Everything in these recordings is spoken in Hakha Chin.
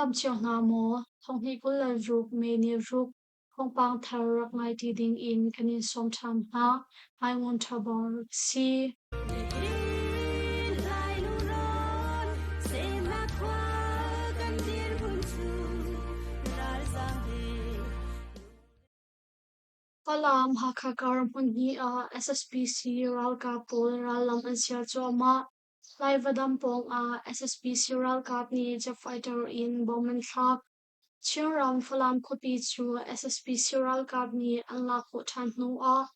dam cio hna maw? Thonghnih 26 May ni ruk thawngpang thar rak ngai ṭi ding in kan in sawm ṭhan hna. Hmaingun ṭha bawng rak si. Falam Hakha kar hmunhnih ah SSPC ralkap pawl rallam an sial cuahmah. Laivadam pawngah SSPC ralkap nih jet fighter in bomb an thlak. Chinram Falam khuapi cu SSPC ralkap nih an lak khawh ṭhan hnu ah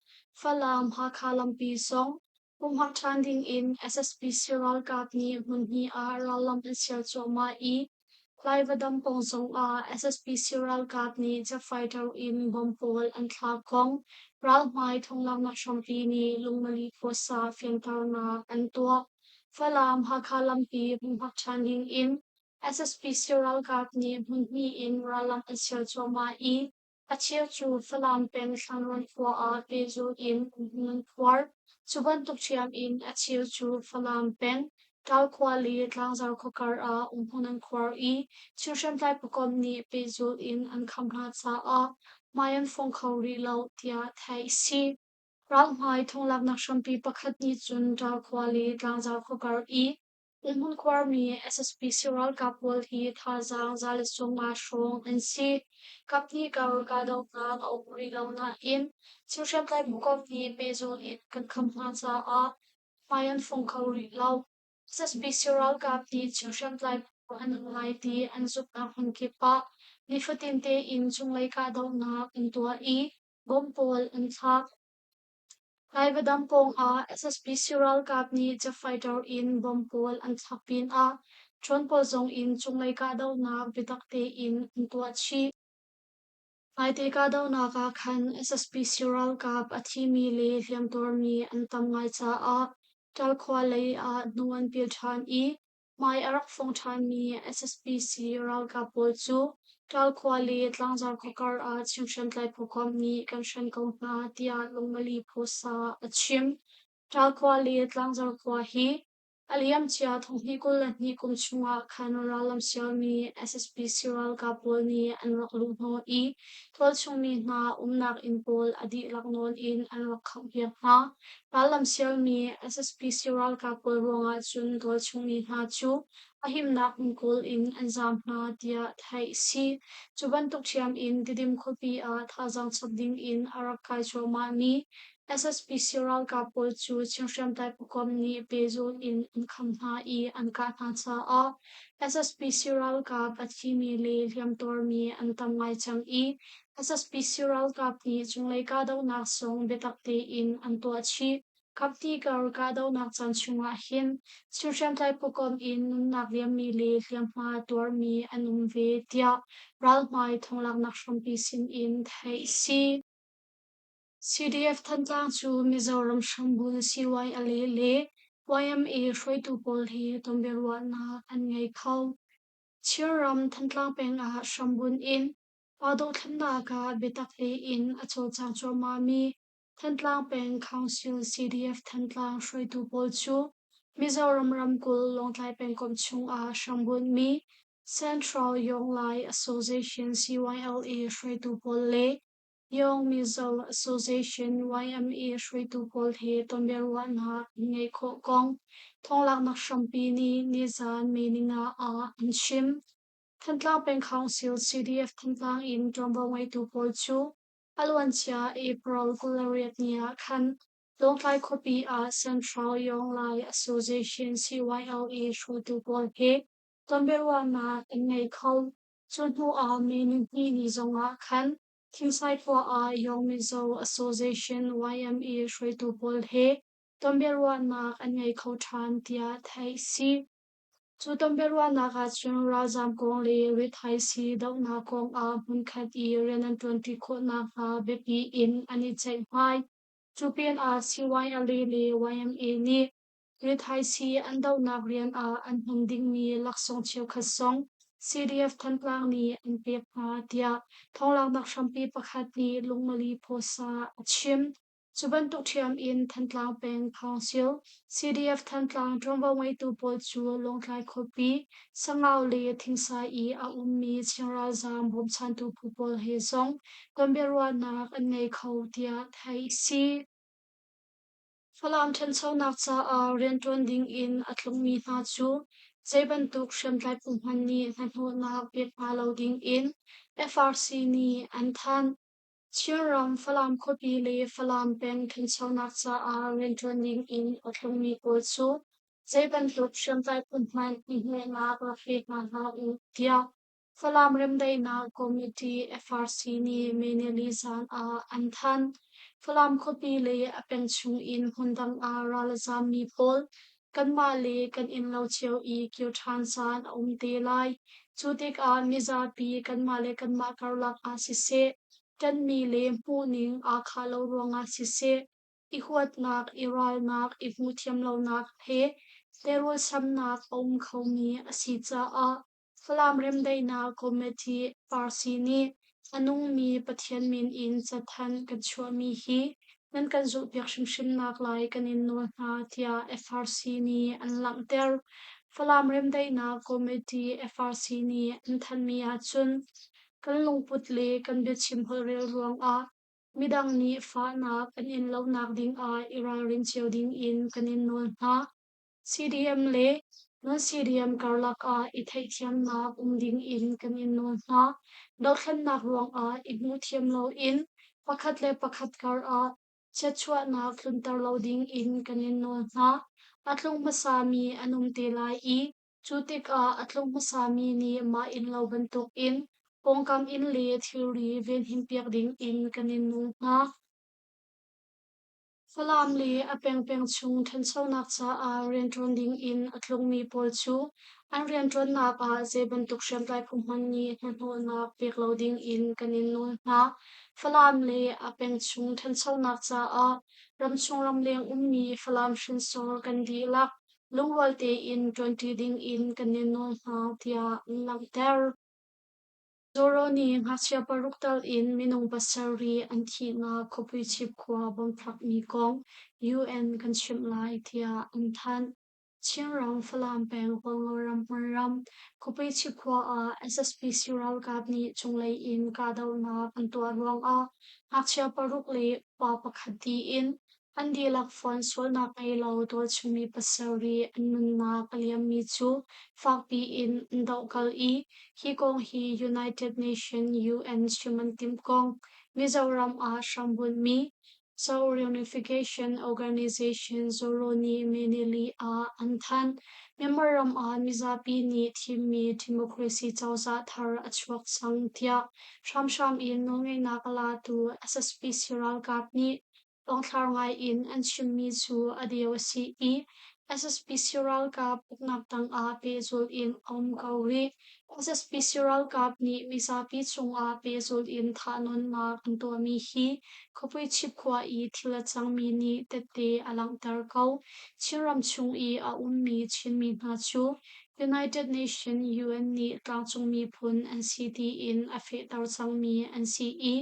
Falam Hakha lampi zong humhak ṭhan dingin SSPC ralkap nih hmunhnih ah rallam an sial cuahmah i Laivadam pawng zongah SSPC ralkap nih jet fighter in bomb pawl an thlak kong ralhmai thonglaknak hrampi nih Lungmali khuasa fianternak an tuah. Falam Hakha lampi humhak ṭhan dingin SSPC ralkap nih hmunhnih in rallam an sial cuahmah i a cheu cu Falam peng Thlanrawn khua ah pehzulh in hmun an khuar. Cu bantuk ṭhiam in a cheu cu Falam peng Ṭaal khua le Tlangzar khua kar ah umhmun an khuar i Chin hriamtlai phukomh nih pehzulh in an kham hna caah hmai an fong kho rih lo tiah theih a si. Ralhmai thonglaknak hrampi pakhat nih cun Ṭaal khua le Tlangzar khua kar i Umhmun khuarmi SSPC ralkap pawl hi thazaang 150 hrawng an si. Kaphnih kar kahdohnak a um rih lo nain thil hriamtlai phukomh nih pehzul in kan kham hna caah hmai an fong kho rih lo. SSPC ralkap nih thil hriamtlai phu an um lai ti an zumhnak hmun kip ah nifatin tein cunglei kahdohnak an tuah i bomb pawl an thlak. Laivadam pawngah SSPC ralkap nih jet fighter in bomb pawl an thlak pinah drone pawl zong in cunglei kahdohnak biatak tein an tuah chih. Naite kahdohnak ah khan SSPC ralkap a thimi le hliamtuarmi an tam ngai caah Ṭalkhua lei ah hnu an pil ṭhan i Hmai a rak fong ṭhanmi SSPC ralkap pawl cu Ṭalkhua le Tlangzar khua kar ah Chin hriamtlai phukomh nih kan hren ko hna tiah Lungmali Phusa a chim. Ṭalkhua le Tlangzar khua hi a liamcia thonghnih 22 kum chungah khan rallam sialmi SSPC ralkap pawl nih an rak luhhnawh i tualchungmi hna umnak inn pawl a dihlak nawn in an rak khanghpiak hna. Rallam sialmi SSPC ralkap pawl ruangah cun tualchungmi hna cu a himnak hmun kawl in an zaam hna tiah theih a si. Cu bantuk ṭhiam in Tidim khuapi ah thazaang chap ding in a rak kai cuahmahmi SSPC ralkap pawl cu Chin hriamtlai phukomh nih pehzul in an kham hna i an kah hna caah SSPC ralkap a thimi le hliamtuarmi an tam ngai cang i SSPC ralkap nih cunglei kahdohnak zong biatak tein an tuah chih. Kapti kar kahdohnak caan chungah hin Chin hriamtlai phukomh in nunnak liammi le hliamhma tuarmi an um ve tiah ralhmai thonglaknak hrampi sin in theih a si. CDF Thantlang cu Mizoram hrambul CYLA le YMA hruaitu pawl he tonbiaruahnak an ngei kho. Chinram Thantlang peng ah hrambunh in pa dohthlennak ah biatak tein a cawlcang cuahmahmi Thantlang peng Council CDF Thantlang hruaitu pawl cu Mizoram ramkulh Lawngtlai pengkomh chungah hrambunhmi Central Yonglai Association CYLA hruaitu pawl le Young Mizo Association YMA hruaitu pawl he tonbiaruahnak an ngeih khawh kong thawnglaknak hrampi nih nizan May ninga ah an chim. Thantlang Peng Council CDF Thantlang in ṭuanvo ngeitu pawl cu a luancia April 28 ni ah khan Lawngtlai khuapi ah Central Young Lai Association CYLA hruaitu pawl he tonbiaruahnak an ngei kho. Cu hnu ah May nihnih ni zongah khan Thingsai khua ah Young Mizo Association YMA hruaitu pawl he tonbiaruahnak an ngei kho ṭhan tiah theih a si. Cu tonbiaruahnak ahcun ralzaam kong le rithaisii dohnak kong ah hmunkhat i rian an ṭuanṭi khawh nakhnga biapi in an i ceihmai. Cu pinah CYLA le YMA nih Rithaisii an dohnak rian ah an hman dingmi laksawng cheukhat zong CDF Thantlang nih an pek hna tiah thawnglaknak hrampi pakhat nih Lungmali Pawsa a chim. Cu bantuk ṭhiam in Thantlang peng Council, CDF Thantlang ṭuanvo ngeitu pawl cu Lawngtlai khuapi, Sangau le Thingsai i a ummi Chin ralzaam bawmchantu phu pawl he zong tonbiaruahnak an ngei kho tiah theih a si. Falam ṭhanchonak caah rianṭuan dingin a tlungmi hna cu zei bantuk hriamtlai phu hmanh nih hnahnawhnak pek hna lo dingin FRC nih an thanh. Chinram Falam khuapi le Falam peng ṭhanchonak caah rianṭuan dingin a tlungmi pawl cu zei bantuk hriamtlai phu hmanh hnahnawhnak rak pe hna hlah u tiah Falam Remdaihnak Committee FRC nih May nili zan ah an thanh. Falam khuapi le a peng chung in hmundang ah ral a zaammi pawl kanmah le kan innlo cio i kir ṭhan caan a um te lai. Cu tikah mizapi kanmah le kanmah karlak ah siseh, ṭanhmi le hmuhning aa khah lo ruangah siseh, i huatnak, i ralnak, i hmuhthiam lonak he terualsamnak a um khomi a si caah Falam Remdaihnak Committee RC nih a nungmi Pathian min in cathanh kan chuahmi hi nan kan zulhpiak hrimhrimnak lai kan in nawl hna tiah FRC nih an langhter. Falam Remdaihnak Committee FRC nih an thanhmi ahcun kan lungput le kan biachim holhrel ruangah midang nih fahnak an in lonak dingah i ralrin cio dingin kan in nawl hna. CDM le non-CDM karlak ah i theihthiamnak um ding in kan in nawl hna. Dothlennak ruangah i hmuhthiam loin pakhat le pakhat kar ah chiatchuahnak tlunter lo ding in kan in nawl hna. A tlung hmasami an um te lai i cu tikah a tlung hmasami nih mah innlo bantukin pawngkam inn le thilri venhimpiak ding in kan in nawl hna. Falam le a pengpeng chung ṭhanchonak caah rianṭuan dingin a tlungmi pawl cu an rianṭuannak ah zei bantuk hriamtlai phu hmanh nih hnahnawhnak pek lo dingin kan in nawl hna. Falam le a peng chung ṭhanchonak caah ramchung ramleng ummi Falam hrinsor kan dihlak lungrual tein ṭuanṭi dingin kan in nawl hna, tiah an langhter. Zoro nih ngakchia paruk tal in minung pasarih an thihnak Khuapuichip khua bomb-thlakmi kong UN kan chimh lai tiah an thanh. Chinram Falam peng Hualngo ram hmunram Khuapuichip khua ah SSPC ralkap nih cunglei in kahdohnak an tuah ruangah ngakchia paruk le upa pakhat tiin an dihlak fonh sualnak ngei lo tualchungmi pasarih an nunnak a liammi cu fakpi in an dohkalh i hi kong hi United Nations UN chim an timh kong Mizoram ah hrambunhmi Zo Reunification Organization ZORO nih May nili ah an thanh. Myanmar ram ah mizapi nih thimmi democracy cozah thar a chuak cang tiah hramhram in nawlngeihnak a latu SSPC ralkap nih Uangthlar ngai in an chimmi cu a deu a si i SSPC ralkap uknak tangah pehzulh in a um ko rih. SSPC ralkap nih mizapi cungah pehzulh in thahnawnnak an tuahmi hi Khuapuichip khua i thil a cangmi nih tette a langhter ko. Chinram chung i a ummi Chinmi hna cu United Nations UN nih tlangcung miphun an si tiin a fehter cangmi an si i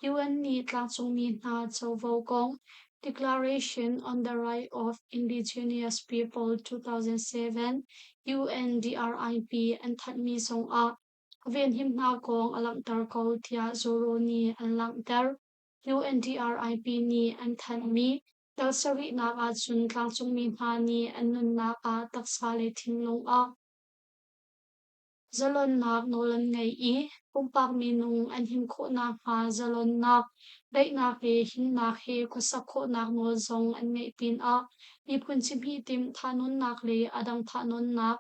UN nih tlangcungmi hna covo kong Declaration on the Right of Indigenous People 2007 UNDRIP an thanhmi zongah a venhim hna kong a langhter ko tiah Zoro nih an langhter. UNDRIP nih an thanhmi dal sarihnak ahcun tlangcungmi hna nih an nunnak ah taksa le thinlung ah Zalonnak nawl an ngei i pumpak minung an him khawh nakhnga zalonnak, daihnak le himnak he khuasak khawhnak nawl zong an ngeih pinah miphun cihmih timh thahnawnnak le a dang thahnawnnak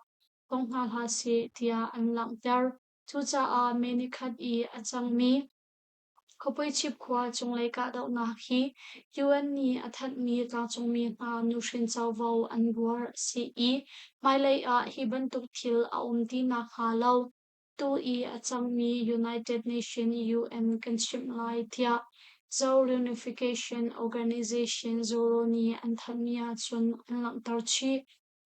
tong hna hlah seh tiah an langhter. Cucaah May nikhat i a cangmi Khuapuichip khua cunglei kahdohnak hi UN nih a thanhmi tlangcungmi hna nuhrin covo an buar a si i hmailei ah hi bantuk thil a um ti nakhnga lo tu i a cangmi United Nations UN kan chimh lai tiah Zo Reunification Organization ZORO nih an thanhmi ahcun an langhter chih.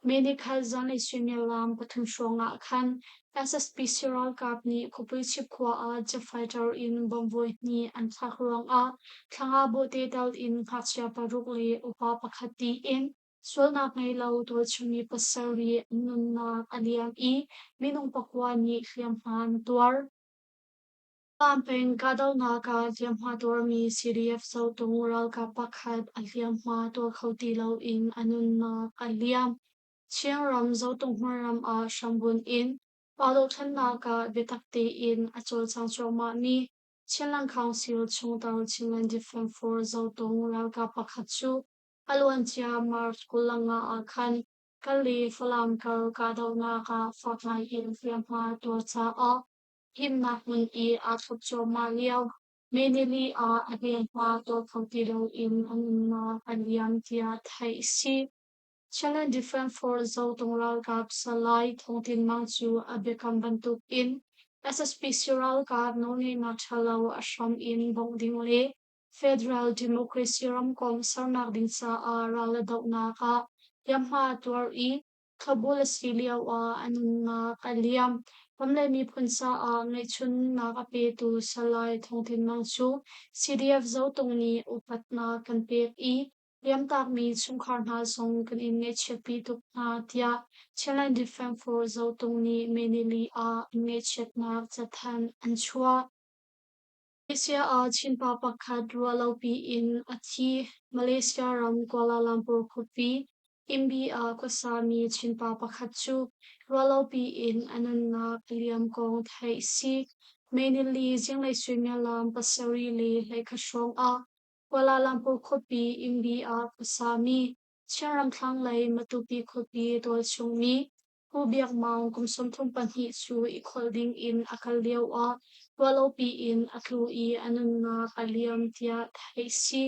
May nikhat zanlei suimilam 3 hrawng ah khan SSPC ralkap nih Khuapuichip khua ah jet fighter in bomb voihnih an thlak ruangah thla nga bawhte tal in ngakchia paruk le upa pakhat tiin sualnak ngei lo tualchungmi pasarih an nunnak a liam i minung pakua nih hliamhma an tuar. Falam peng kahdohnak ah hliamhma tuarmi CDF Zotung ralkap pakhat a hliamhma tuar kho ti loin a nunnak a liam. Chinram Zotung hmunram ah hrambunh in pa dohthlennak ah biatak tein a cawlcang cuahmahmi Chinland Council chungtel Chinland Defense Force Zotung ralkap pakhat cu a luancia March 25 ah khan Kali Falam kar kahdohnak ah fak ngai in hliamhma a tuar caah himnak hmun i aa thlop cuahmah lio May nili ah a hliamhma tuar kho ti loin a nunnak a liam tiah theih a si. Chinland Defense Force Zotung ralkap Salai Thawng Tin Mang cu a biakam bantuk in SSPC ralkap nawlngeihnak ṭhalo a hram in bawmh ding le Federal Democracy ramkomh sernak ding caah ral a dohnak ah hliamhma a tuar i thlopbul a si lioah a nunnak a liam. Ram le miphun caah ngeihchunnak a petu Salai Thawng Tin Mang cu CDF Zotung nih upatnak kan pek i liamtakmi chungkhar hna zong kan in ngaihchiatpi tuk hna tiah Chinland Defense Force Zotung nih May nili ah an ngaihchiatnak cathanh an chuah. Malaysia ah Chinpa pakhat ruahlopi in a thi. Malaysia ram Kuala Lumpur khuapi Imbi ah khuasami Chinpa pakhat cu ruahlopi in a nunnak a liam kong theih a si. May nili zinglei suimilam 7:13 hrawng ah Kuala Lumpur khuapi Imbi ah khuasami Chinram thlanglei Matupi khuapi tualchungmi Pu Biak Maung kum 32 cu i kholh dingin a kal lioah ruahlopi in a tlu i a nunnak a liam tiah theih a si.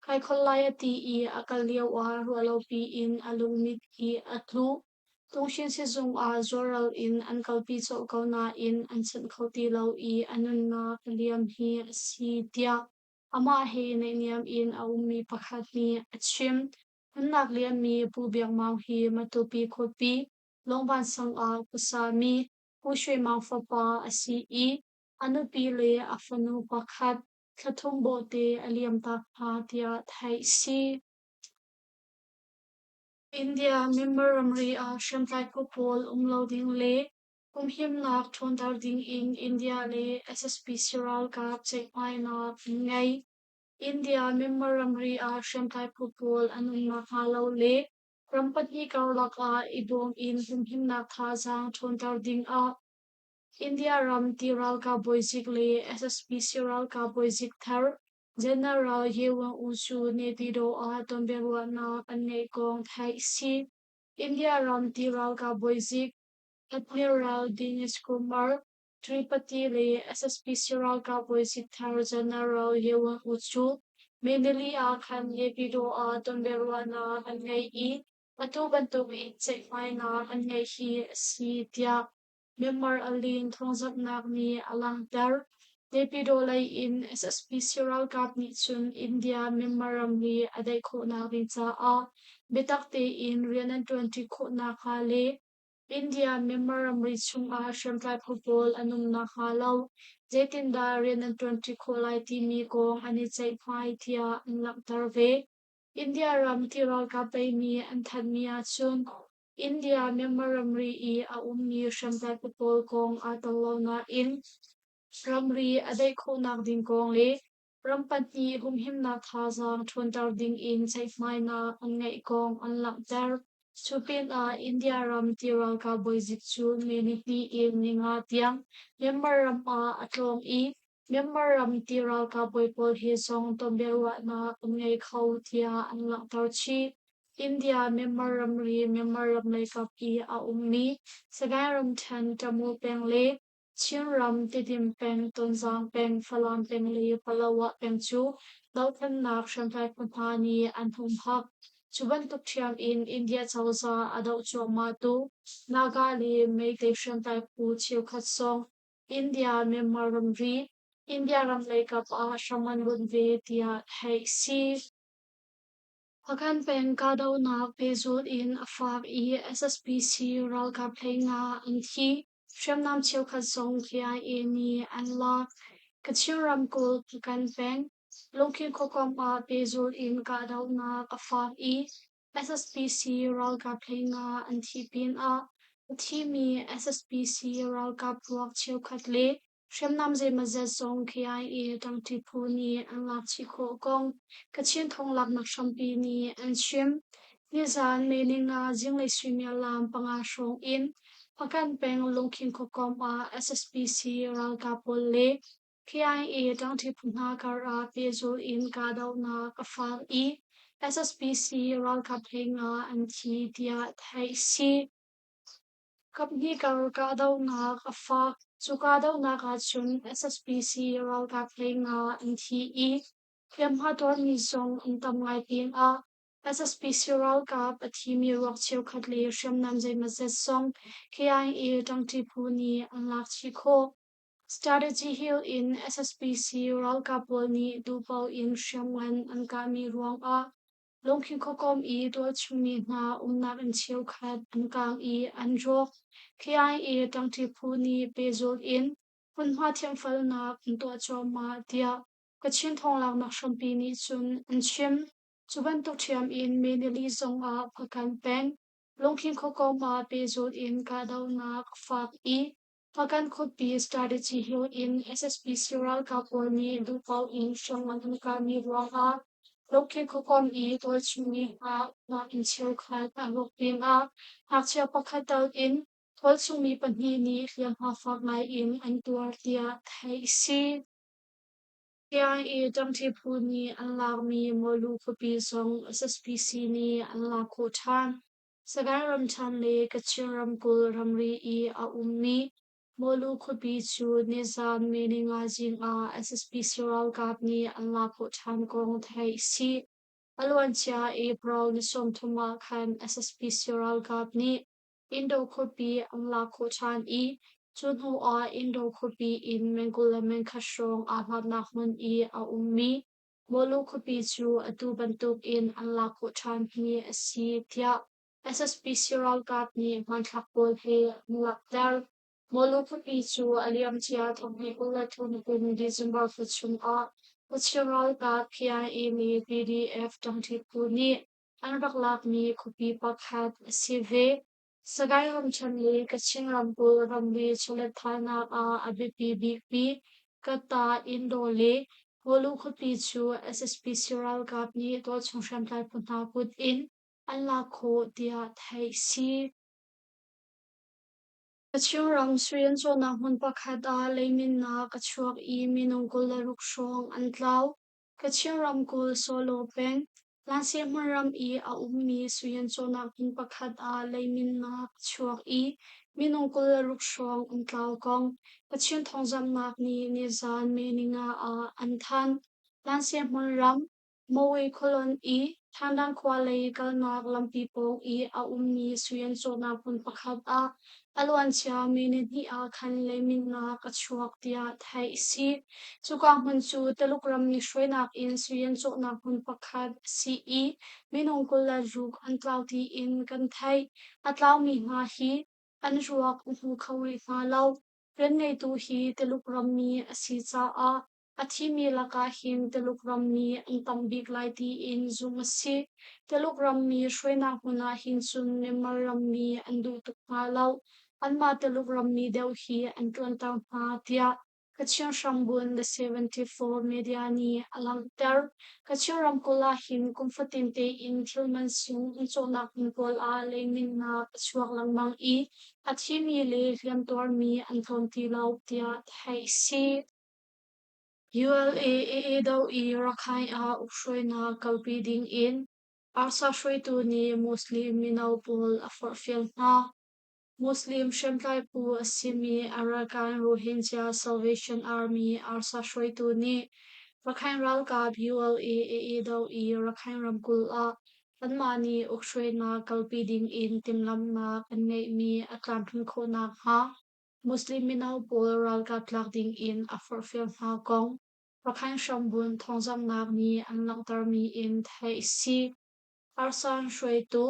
Kai kholh lai a ti i a kal lioah ruahlopi in a lungmit i a tlu. Tungshin sizung ah zualral in an kalpi colh ko nain an chanh kho ti lo i a nunnak a liam hi a si tiah amah he naihniam in a ummi pakhat nih a chim. Nunnak liammi Pu Biak Maung hi Matupi khuapi Lawngvan sang ah khuasami Pu Shwe Maung fapa a si i a nupi le a fanu pakhat thla thum bawhte a liamtak hna tiah theih a si. India Myanmar ramri ah hriamtlai phu pawl um lo ding le humhimnak ṭhawnter ding in India le SSPC ralkap ceihmainak an ngei. India Myanmar ramri ah hriamtlai phu pawl an um nakhnga lo le ram pahnih karlak ah i bawm in humhimnak thazaang ṭhawnter ding ah India ram ti ralkap bawizik le SSPC ralkap bawizik thar General Ye Wang U cu Naypyidaw ah tonbiaruahnak an ngeih kong theih a si. India ram ti ralkap bawizik Admiral Dinesh Kumar Tripathi le SSPC ralkap bawizik thar General Ye Wang U cu May nili ah khan Naypyidaw ah tonbiaruahnak an ngei i atu bantuk in ceihmainak an ngeih hi a si tiah Myanmar Alin thawngzamhnak nih a langhter. Naypyidaw lei in SSPC ralkap nih cun India Myanmar ramri a daih khawhnak ding caah biatak tein rian an ṭuanṭi khawh nakhnga le India Myanmar ramri chungah hriamtlai phu pawl an um nakhnga lo zeitindah rian an ṭuanṭi khawh lai timi kong an i ceihmai tiah an langhter ve. India ram ti ralkap lei nih an thanhmi ahcun India Myanmar ramri i a ummi hriamtlai phu pawl kong aa tel lo nain ramri a daih khawhnak ding kong le ram pahnih humhimnak thazaang ṭhawnter ding in ceihmainak an ngeih kong an langhter. Cu pinah India ram ti ralkap bawizik cu May nihnih in ninga tiang Myanmar ram ah a tlawng i Myanmar ram ti ralkap bawi pawl he zong tonbiaruahnak an ngei kho tiah an langhter chih. India Myanmar ramri Myanmar ram leikap i a ummi Sagaing ramṭhen Tamu peng le Chinram Tidim peng, Tonzang peng, Falam peng le Palawa peng cu dohthlennak hriamtlai phu hna nih an humhak. Cu bantuk ṭhiam in India cozah a doh cuahmahtu Naga le Meitei hriamtlai phu cheukhat zong India Myanmar ramri India ram leikap ah hram an bunh ve tiah theih a si. Hpakant peng kahdohnak pehzulh in a fak i SSPC ralkap 15 an thi. Hriamnam cheukhat zong KIA nih an lak. Kachin ramkulh Hpakant peng Lungkhin khuakomh ah pehzulh in kahdohnak a fak i SSPC ralkap 15 an thih pinah a thimi SSPC ralkap ruak cheukhat le hriamnam zeimawzat zong KIA ṭangṭi phu nih an lak chih khawh kong Kachin thonglaknak hrampi nih an chim. Nizaan May 5 zinglei suimilam 5 hrawng in Hpakant peng Lungkhin khuakomh ah SSPC ralkap pawl le KIA ṭangṭi phu hna karah pehzulh in kahdohnak a fak i SSPC ralkap 15 an thi tiah theih a si. Kaphnih kar kahdohnak a fak. Cu kahdohnak ahcun SSPC ralkap 15 an thi i hliamhma tuarmi zong an tam ngai pinah SSPC ralkap a thimi ruak cheukhat le hriamnam zeimawzat zong KIA ṭangṭi phu nih an lak chih khawh. Strategy Hill in SSPC ralkap pawl nih duhpaoh in hriamngan an kahmi ruangah Lungkhin khuakomh i tualchungmi hna umnak inn cheukhat an kaang i an rawk. KIA ṭangṭi phu nih pehzulh in hmunhma thianhfalnak an tuah cuahmah tiah Kachin thawnglaknak hrampi nih cun an chim. Cu bantuk ṭhiam in May nili zongah Hpakant peng Lungkhin khuakomh ah pehzulh in kahdohnak a fak i Hpakant khuapi strategy Hill in SSPC ralkap pawl nih duhpaoh in hriamngan an kahmi ruangah Lungkhin khuakomh i tualchungmi hna umnak inn cheukhat a rawk pinah ngakchia pakhat tal in tualchungmi pahnih nih hliamhma fak ngai in an tuar tiah theih a si. KIA ṭangṭi phu nih an lakmi Mawlu khuapi zong SSPC nih an lak khawh ṭhan. Sagaing ramṭhen le Kachin ramkulh ramri i a ummi Mawlu khuapi cu nizaan May 5 zing ah SSPC ralkap nih an lak khawh ṭhan kong theih a si. A luancia April ni 30 ah khan SSPC ralkap nih Indo khuapi an lak khawh ṭhan i cu hnu ah Indo khuapi in meng 21 hrawng aa hlatnak hmun i a ummi Mawlu khuapi cu atu bantukin an lak khawh ṭhan hi a si, tiah SSPC ralkap nih hmanthlak pawl he an langhter. Mawlu khuapi cu a liamcia 2023 kum December thla chungah Kachin ralkap KIA le PDF ṭangṭi phu nih an rak lakmi khuapi pakhat a si ve. Sagaing ramṭhen le Kachin ramkulh ramri chawletthalnak ah a biapi bikmi Katta, Indo le Mawlu khuapi cu SSPC ralkap nih tualchung hriamtlai phu hna kut in an lak khawh tiah theih a si. Kachin ram Suyan cawhnak hmun pakhat ah leiminnak a chuak i minung 26 hrawng an tlau. Kachin ramkulh Solo peng, Lanse hmunram i a ummi suyan cawhnak hmun pakhat ah leiminnak a chuak i minung 26 hrawng an tlau kong Kachin thawngzamhnak nih nizaan May 5 ah an thanh. Lanse hmunram, Moe khualon i Thandang khua lei kalnak lampi pawng i a ummi suyan cawhnak hmun pakhat ah a luancia May 2 ah khan leiminnak a chuak tiah theih a si. Cuka hmun cu Taluk rammi hruainak in suyan cawhnak hmun pakhat a si i minung 26 an tlau tiin kan theih. A tlaumi hna hi an ruak an hmu kho rih hna lo. Rianngeitu hi Taluk rammi a si caah a thimi lakah hin Taluk rammi an tam bik lai tiin zumh a si. Taluk rammi hruainak hmun ah hin cun Myanmar rammi an duh tuk hna lo. Anmah Taluk rammi deuh hi an ṭuanter hna, tiah Kachin hrambun The 74 Media nih a langhter. Kachin ramkulh ah hin kum fatin tein thil mansung an cawhnak hmun pawl ah leiminnak a chuak lengmang i a thimi le hliamtuarmi an tlawm ti lo tiah theih a si. ULA do i Rakhine ah ukhruainak kalpi dingin ARSA hruaitu nih Muslim mino pawl a forhfial hna. Muslim hriamtlai phu a simi Arakan Rohingya Salvation Army ARSA hruaitu nih Rakhine ralkap ULA do i Rakhine ramkulh ah anmah nih ukhruainak kalpi dingin timhlamhnak an ngeihmi a tlamtlin khawh nakhnga Muslim mino pawl ralkap tlak dingin a forhfial hna kong Rakhine hrambunh thawngzamhnak nih an langhtermi in theih a si. Arsan hruaitu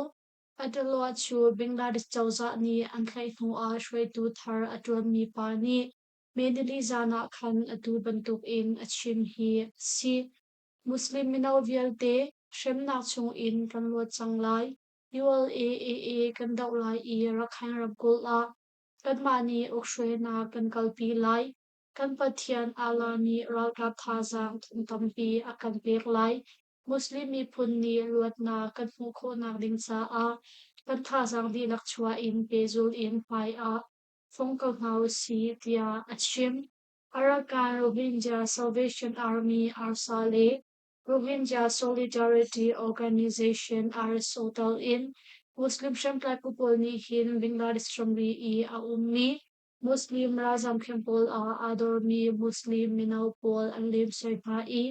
Adalwa cu Bangladesh cozah nih an tlaih hnuah hruaitu thar a ṭuanmi pa nih May nili zan ah khan atu bantukin a chim hi a si. Muslim mino vialte hremnak chungin kan luat cang lai. ULA-AA kan doh lai i Rakhine ramkulh ah kanmah nih ukhruainak kan kalpi lai. Kan Pathian Allah nih ralkap thazaang thong tampi a kan pek lai. Muslim miphun nih luatnak kan hmuh khawhnak ding caah kan thazaang dihlak chuah in pehzulh in hmai ah fong ko hna usih, tiah a chim. Arakan Rohingya Salvation Army (ARSA) le Rohingya Solidarity Organization (RSO) tal in Muslim hriamtlai phu pawl nih hin Bangladesh ramri i a ummi Muslim ralzam camp pawl ah aa dormi Muslim mino pawl an lemsoi hna i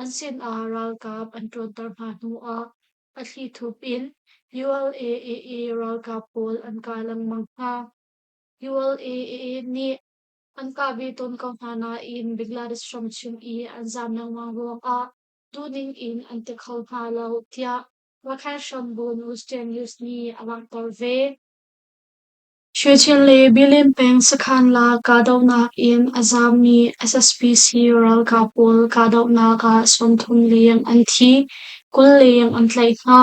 an sinah ralkap an ṭuanter hna hnuah a thlithup in ULA-AA ralkap pawl an kah lengmang hna. ULA-AA nih an kah ve tawn ko hna nain Bangladesh ram chung i an zaam lengmang ruangah duhning in an ti kho hna lo, tiah Rakhine hrambun Western News nih a langhter ve. Shwechin le Bilin peng sakhan la kahdohnak in a zaammi SSPC ralkap pawl kahdohnak ah 30 leng an thi, 20 leng an tlaih hna.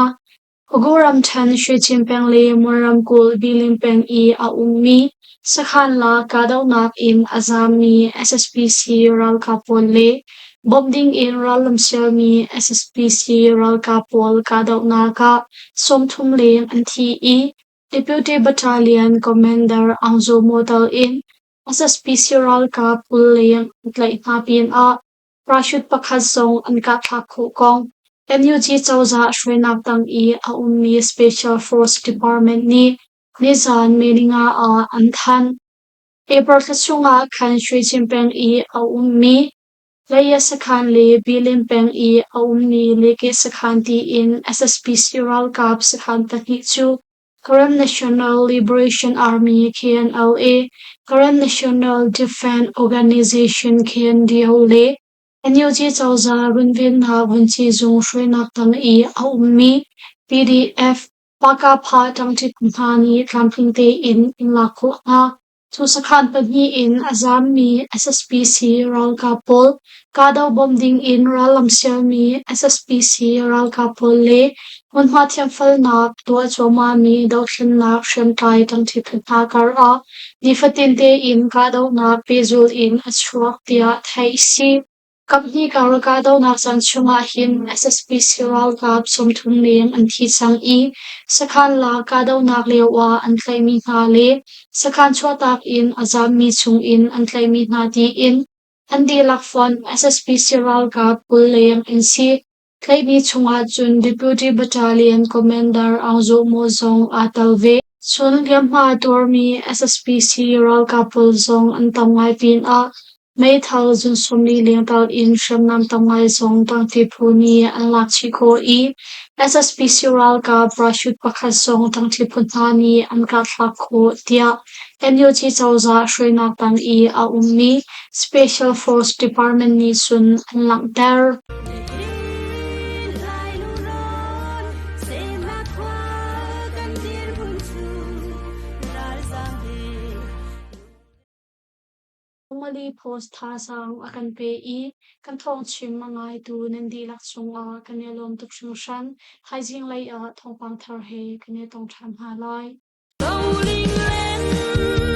Pagu ramṭhen Shwechin peng le Mon ramkulh Bilin peng i a ummi sakhan la kahdohnak in a zaammi SSPC ralkap pawl le bawmh ding in rallam sialmi SSPC ralkap pawl kahdohnak ah 30 leng an thi i Deputy Battalion Commander Aung Zaw Maw tal in SSPC ralkap 20 leng an tlaih hna pinah parachute pakhat zong an kahthlak khawh kong NUG cozah hruainak tang i a ummi Special Force Department nih nizan May 5 ah an thanh. April thla chungah khan Shwechin peng i a ummi Laya sakhan le Bilin peng i a ummi Leke sakhan tiin SSPC ralkap sakhan pahnih cu Karen National Liberation Army KNLA, Karen National Defense Organization KNDO le NUG cozah runvennak vunci zung hruainak tang i a ummi PDF Pakapha ṭangṭi hna nih tlamtling tein an lak khawh hna. Cu sakhan pahnih in a zaammi SSPC ralkap pawl kahdoh bawmh dingin rallam sialmi SSPC ralkap pawl le hmunhma thiamfalnak tuah cuahmahmi dothlennak hriamtlai ṭangṭi phu hna karah nifatin tein kahdohnak pehzulh in a chuak tiah theih a si. Kaphnih kar kahdohnak caan chungah hin SSPC ralkap 30 leng an thi cang i sakhan lak kahdohnak lioah an tlaihmi hna le sakhan chuahtak in a zaammi chungin an tlaihmi hna tiin an dihlak fonh SSPC ralkap 20 leng an si. Tlaihmi chungah cun Deputy Battalion Commander Aung Zaw Maw zong aa tel ve. Cun hliamhma a tuarmi SSPC ralkap pawl zong an tam ngai pinah meithal zun 40 lengtal in hriamnam tam ngai zong tangti phu nih an lak chih khawh i SSPC ralkap parachute pakhat zong tangti phu hna nih an kahthlak khawh tiah NUG cozah hruainak tang i a ummi Special Force Department nih cun an langhter. Mali Post thazaang a kan pe i kan thawngchim a ngaitu nan dihlak cungah kan i lawm tuk hringhran. Thaizing lei ah thawngpang thar he kan i tong ṭhan hna lai. Rolling land.